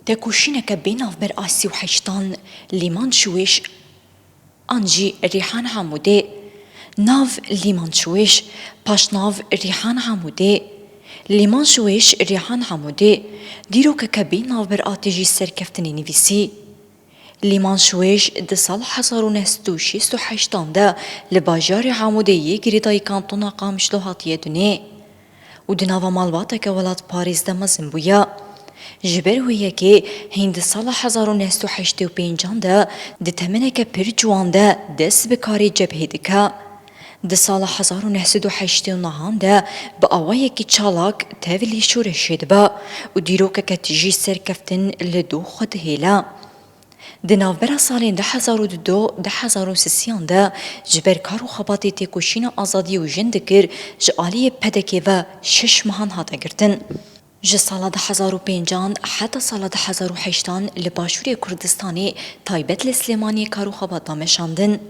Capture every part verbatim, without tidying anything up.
Tekoşîneke bê navber a sî û heştan Lîman Şiwêş an jî Rîhan Hamûdê. Nav: Lîman Şiwêş, paşnav: Rîhan Hamûdê. Lîman Şiwêş, Rîhan Hamûdê, dîrokeke bê navber a tijî serkeftinê nivîsî. Lîman Şiwêş di sala hezar û neh sed û şêst û heştan de li bajarê Hamûdê yê girêdayî kantona Qamişlo hatiye dunê û di nava malbateke welatparêz de mezin bûye. Ji ber wê yekê hîn di sala hezar û neh sed û heştê û pêncan de di temeneke pir ciwan de dest bi karê cebhê dike. Di sala hezar û neh sed û heştê û nehan de bi awayekî çalak tevlî şoreşê dibe û dîrokeke tijî serkeftin li dû xwe dihêle. Di navbera salên du hezar û du du, du hezar û sisiyan de ji ber kar û xebatê têkoşîna azadiyê û jin dikir, ji aliyê P D K'ê ve şeş mehan hate girtin. Ji sala du hezar û pêncan heta sala du hezar û heştan li Başûrê Kurdistanê, taybet li Silêmaniyê kar û xebat da meşandin.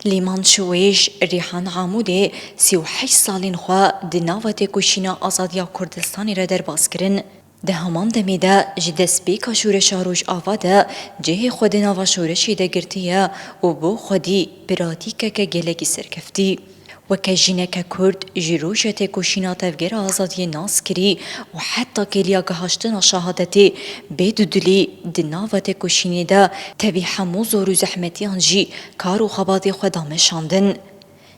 Lîman Şiwêş, Rîhan Amûdê sî û heşt salên xwe di nava têkoşîna azadiya Kurdistanê re derbas kirin. Di heman demê de ji destpêka şoreşa Rojava de cihê xwe di nava şoreşê de girtiye û bo xwedî pratîkeke gelekî serkeftî. Weke jineke Kurd ji roja têkoşîna tevgera azadiyê nas kirî û heta kêliya gihaştina şehadetê bê dudilî di nava têkoşînê de tevî hemû zor û zehmetiyan jî kar û xebatê xwe da meşandin.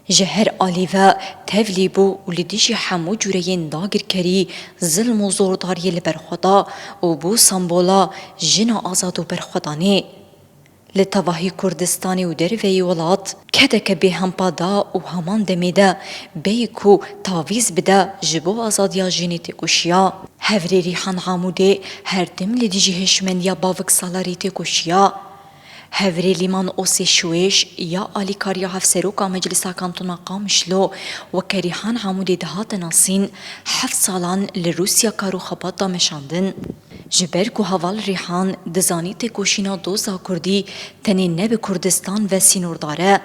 Ji her alî ve tevlî bû û li dijî hemû cûreyên dagirkerî, zilm û zordariyê li ber xwe da û bû sembola jina azad û berxwedanê. Li tevahî Kurdistanê û derveyî welat kedeke bêhempa da û heman demê de bêyî ku tavîz bide ji bo azadiya jinê têkoşiya. Hevrê Rîhan Amûdê her tim li dijî hişmendiya bavik salarî têkoşiya. Hevrê Lîman Osê Şiwêş ya alîkariya Hevseroka Meclisa Kantona Qamişlo weke Rîhan Amûdê dihate nasîn, heft salan li Rûsya kar û xebat da meşandin. Ji ber ku heval Rîhan dizanî têkoşîna doza Kurdî tenê ne bi Kurdistan ve sînordar e.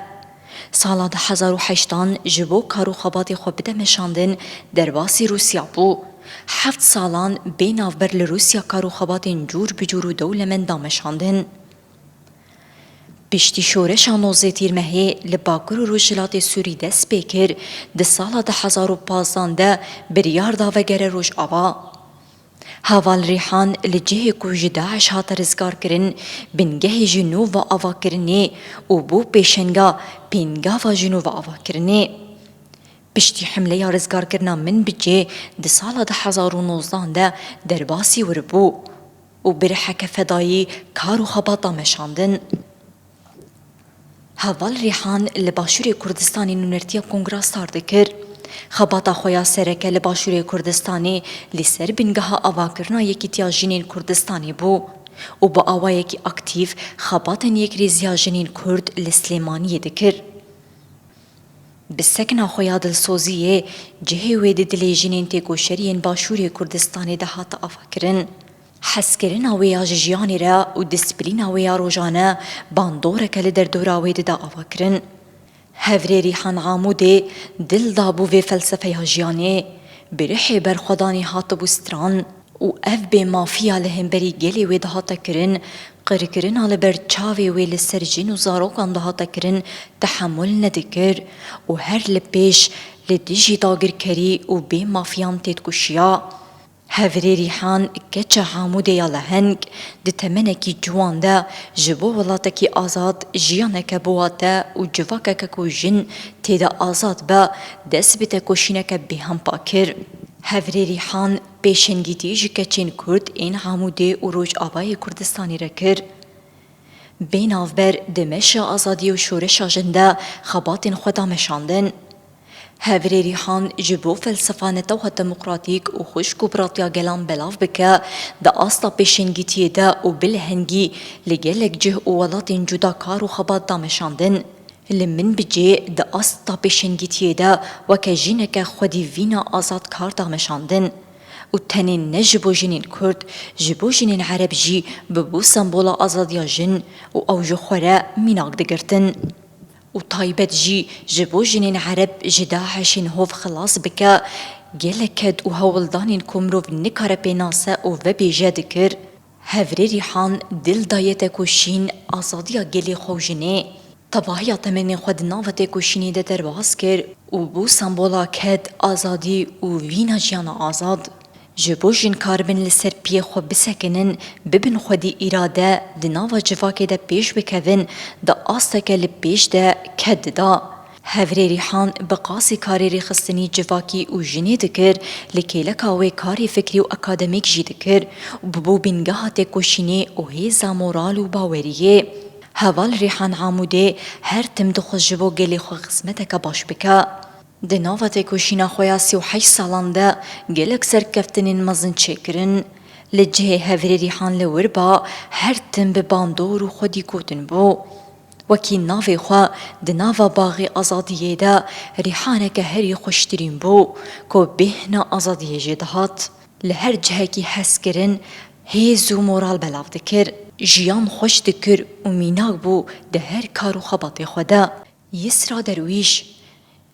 Sala du hezar û heştan ji bo kar û xebatê xwe bide meşandin, derbasî Rûsya bû. Heft salan bê navber li Rûsya kar û xebatên cûr bi cûr û dewlemend da meşandin. Piştî şoreşa nozdeh Tîrmehê li Bakur û Rojhilatê Sûrî dest pê kir, di sala du hezar û pazdan de biryar da vegere Rojava. Heval Rîhan li cihê ku ji DAIŞ hate rizgarkirin, bingehê ji nû ve avakirinê û bû pêşenga pêngava ji nû ve avakirinê. Piştî hemleya rizgarkirina Minbicê di sala du hezar û nozdan de derbasî wir bû û bi riheke fedayî kar û xebat da meşandin. Heval Rîhan li Başûrê Kurdistanê nûnertiya Kongra Star dikir. Xebata xwe ya sereke li Başûrê Kurdistanê li ser bingeha avakirina Yekîtiya Jinên Kurdistanê bû û bi awayekî aktîf xebatên yekrêziya jinên Kurd li Silêmaniyê dikir. Bi sekna xwe ya dilsoziyê cihê wê di dilê jinên têkoşeriyên Başûrê Kurdistanê de hate avakirin. Hezkirina wê ya ji jiyanê re û disiplîna wê ya rojane bandoreke li derdora wê dida avakirin. Hevrê Rîhan Amûdê dil dabû vê felsefeya jiyanê, bi rihê berxwedanê hatibû stran û ev bêmafiya li hemberî gelê wê dihate kirin, qirkirina li ber çavê wê li ser jin û zarokan dihate kirin, tehemûl nedikir û her li pêş li dijî dagirkerî û bêmafiyan têdikoşiya. Hevrê Rîhan, keça Amûdê ya leheng, di temenekî ciwan de ji bo welatekî azad jiyaneke biwate û civakeke ku jin tê de azad be, dest bi tekoşîneke bêhempa kir. Hevrê Rîhan pêşengîtî ji keçên Kurd ên Amûdê û Rojavayê Kurdistanê re kir. Bê navber di meşa azadiyê û şoreşa jin de xebatên xwe da meşandin. Hevrê Rîhan ji bo felsefa netewa demokratîk û xwişk û biratiya gelan belav bike, di asta pêşengîtiyê de û bi lehengî li gelek cih û welatên cuda kar û xebat da meşandin. Li Minbicê di asta pêşengîtiyê de weke jineke xwedî vîna azad kar da meşandin û tenê ne ji bo jinên Kurd, ji bo jinên Ereb jî bibû sembola azadiya jin û ew ji xwe re mînak digirtin. Û taybet jî ji bo jinên Ereb ji DAIŞ'ên hov xilas bike, gelek ked û hewldanên ku mirov nikare pê nase û vebêje dikir. Hevrê Rîhan dil daye tekoşîn azadiya gelê xwe û jinê. Tevahiya temenên xwe di nava tekoşînê de derbas kir û bû sembola ked, azadî û vîna jiyana azad. Ji bo jin karibin li ser piyê xwe bisekinin, bibin xwedî îrade, di nava civakê de pêş bikevin, di asteke li pêş de ked dida. Hevrê Rîhan bi qasî karê rêxistinî civakî û jinê dikir, li kêleka wê karê fikrî û akademîk jî dikir û bibû bîngeha têkoşînê û hêza moral û baweriyê. Heval Rîhan Amûdê her tim dixwest ji bo gelê xwe xizmeteke baş bike. Di nava têkoşîna xwe ya sî û heşt salan de gelek serkeftinên mezin çêkirin. Li cihê Hevrê Rîhan li wir ba, her tim bi bandor û xwedî gotin bû. Wekî navê xwe di nava baxê azadiyê de rîhaneke herî xweştirîn bû, ku bêhna azadiyê jê dihat. Li her cihekî hezkirin, hêz û moral belav dikir. Jiyan xweş dikir û mînak bû di her kar û xebatê xwe de. Yisra Derwîş.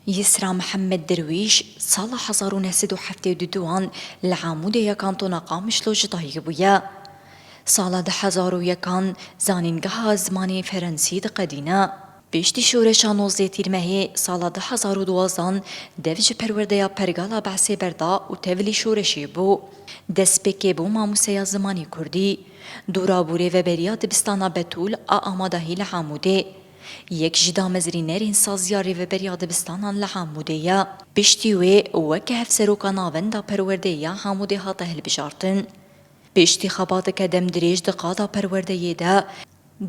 Yisra Mihemed Derwîş sala hezar û neh sed û heftê û du an li Amûdê ya kantona Qamişlo ji dayik bûye. Sala du hezar û yekan zanîngeha zimanê ferensî diqedîne. Piştî şoreşa nozdeh Tîrmehê sala du hezar û duwazdan dev ji perwerdeya Pergala Behsê berda û tevlî şoreşê bû. Destpêkê bû mamosteya zimanê kurdî. Dûra bû rêveberiya dibistana Betûl a Amadahî li Amûdê. Yek ji damezrînerên saziya rêveberiya dibistanan li Amûdê ye. Piştî wê weke hevseroka Navenda Perwerdeyê ya Amûdê hate hilbijartin. Piştî xebateke demdirêj di qada perwerdeyê de,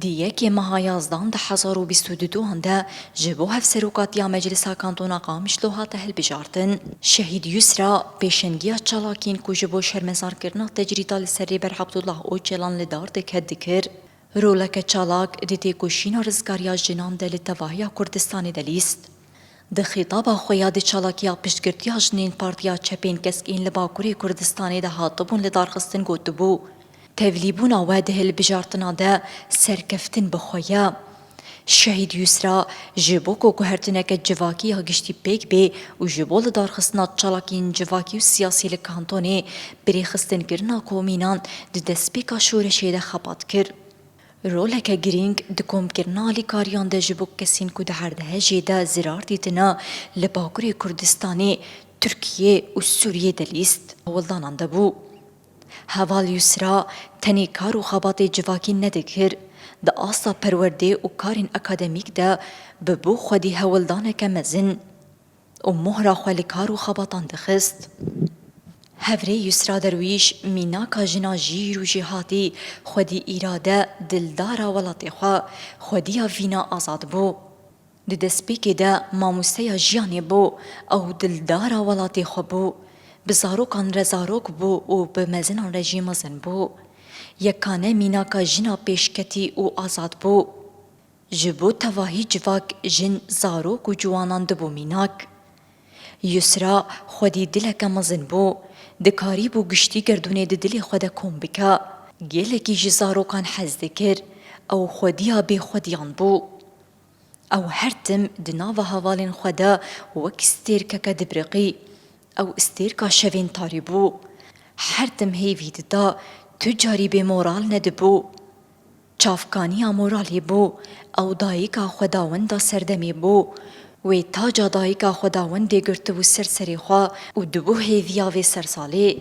di yekê meha yazdan du hezar û bîst û duan de ji bo hevserokatiya Meclisa Kantona Qamişlo hate hilbijartin. Şehîd Yusra pêşengiya çalakiyên ku ji bo şermezarkirina tecrîda li ser Rêber Abdullah Ocalan li dar dike dikir. Roleke çalak di têkoşîna rizgariya jinan de li tevahiya Kurdistanê de lîst. Di xîtaba xwe ya di çalakiya piştgirtiya jinên Partiya Çepên Keskîn li Bakurê Kurdistanê de hatibûn lidarxistin gotibû, tevlîbûna we di hilbijartina de serkeftin bi xwe ye. Şehîd Yusra ji bo ku guhertineke civakî ya giştî pêk bê û ji bo lidarxistina çalakiyên civakî û siyasî li kantonê bi rêxistinkirina komînan di destpêka şoreşê de xebat kir. Roleke girîng di komkirina alîkariyan de ji bo kesên ku di herdehejê de zirar dîtine li Bakurê Kurdistanê, Tirkiyê û Sûriyê de lîst hewldanan de bû. Heval Yusra tenê kar û xebatê civakî nedikir, di asta perwerdê û karên akademîk de bibû xwedî hewldaneke mezin û mohra xwe li kar û xebatan dixist. Hevrê Yusra Derwîş mînaka jina jîr û jêhatî, xwedî îrade, dildara welatê xwe, xwediya vîna azad bû. Di destpêkê de mamosteya jiyanê bû, ew dildara welatê xwe bû. Bi zarokan re zarok bû û bi mezinan re jî mezin bû. Yekane mînaka jina pêşketî û azad bû. Ji bo tevahî civak, jin, zarok û ciwanan dibû mînak. Yusra xwedî dileke mezin bû, dikarîbû giştî gerdûnê di dilê xwe de kom bike. Gelekî ji zarokan hez dikir, ew xwediya bêxwediyan bû. Ew her tim di nava hevalên xwe de wek stêrkeke dibiriqî. Ew stêrka şevên tarî bû. Her tim hêvî dida, tu carî bêmoral nedibû. Çavkaniya moralê bû, ew dayika xwedawenda serdemê bû. Wê taca dayika xwedawendê girtibû ser serê xwe û dibû hêviya vê sersalê.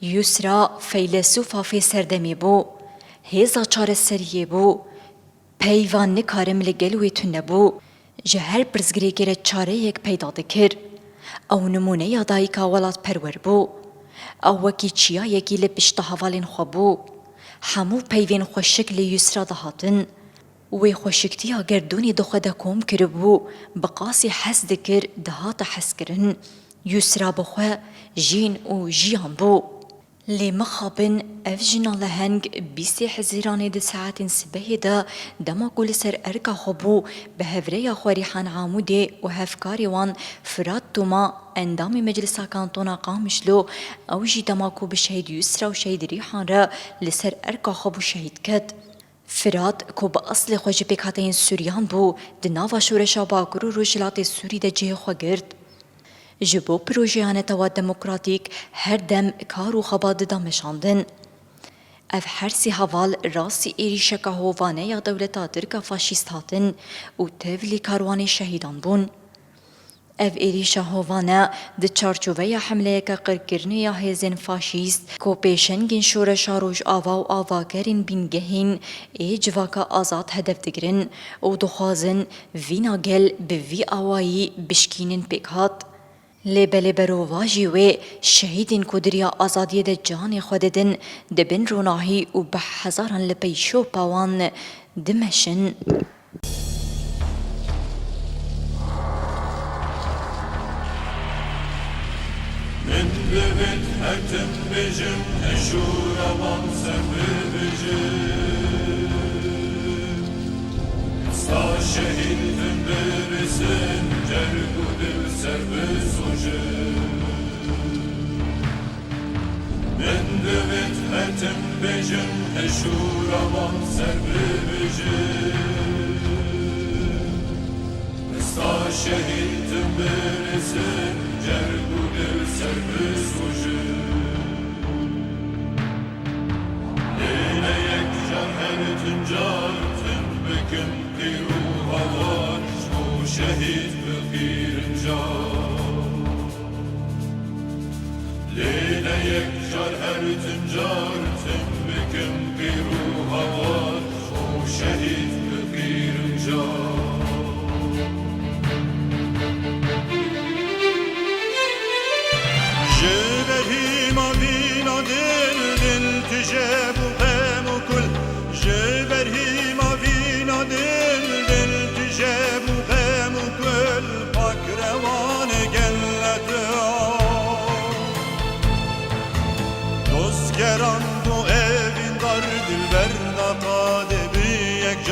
Yusra feylesûfa vê serdemê bû. Hêza çareseriyê bû. Peyva nikarim li gel wê tune bû. Ji her pirsgirêkê re çareyek peyda dikir. Ew nimûneya dayika welatperwer bû. Ew wekî çiyayekî li pişta hevalên xwe bû. Hemû peyvên xweşik li Yusra dihatin. Wê xweşiktiya gerdûnê di xwe de kom kiribû, bi qasî hez dikir, dihate hezkirin. Yusra bi xwe jîn û jiyan bû. Lê mixabin, ev jina leheng bîstê Hezîranê di saetên sibehê de, dema ku li ser erka xwe bû, bi hevreya xwe Rîhan Amûdê û hevkarê wan Firat Tûma, endamê Meclisa Kantona Qamişlo, ew jî dema ku bi Şehîd Yusra û Şehîd Rîhan re li ser erka xwe bû şehîd ket. Firat, ku bi eslê xwe ji pêkhateyên Sûriyan bû, di nava şoreşa Bakur û Rojhilatê Sûrî de cihê xwe girt. Ji bo projeya netewa demokratîk her dem kar û xebat dida meşandin. Ev her sê heval rastî êrîşeka hovane ya dewleta Tirk a faşîst hatin û tevlî karwanê şehîdan bûn. Ev êrîşa hovane di çarçoveya hemleyeke qirkirinê ya hêzên faşîst ku pêşengên şoreşa Rojava û avakerên bîngehîn ê civaka azad hedef digirin û dixwazin vîna gel bi vî awayî bişkînin pêk hat. Lê belê berovajî wê şehîdên ku di riya azadiyê de canê xwe didin, di bin ronahî û bi hezaran li pey şopa wan dimeşin. Min divêt her tim bêjim, hişûra wan ser bibêjim. Sta şehîd tim birîsin, cerg û dil ser bisûjin. Min divêt her tim bêjim, hişûra wan ser bibêjim. Sta şehîd tim birîsin, cerg û dil ser bisûjin. Lê ne yek car her tim car tim bikim pîr û hawaç û şehîd biqîrin car. Lê ne yek car her tim car tim bikim pîr û hawaç û şehîd biqîrin car. Ji ber hîma vîna dil, dil tije bû xem û kul. Ji ber hîma vîna dil, dil tije bû xem û kul. Pak rewanê gel tu. Dostgeran bû evîndar, dilber da qadê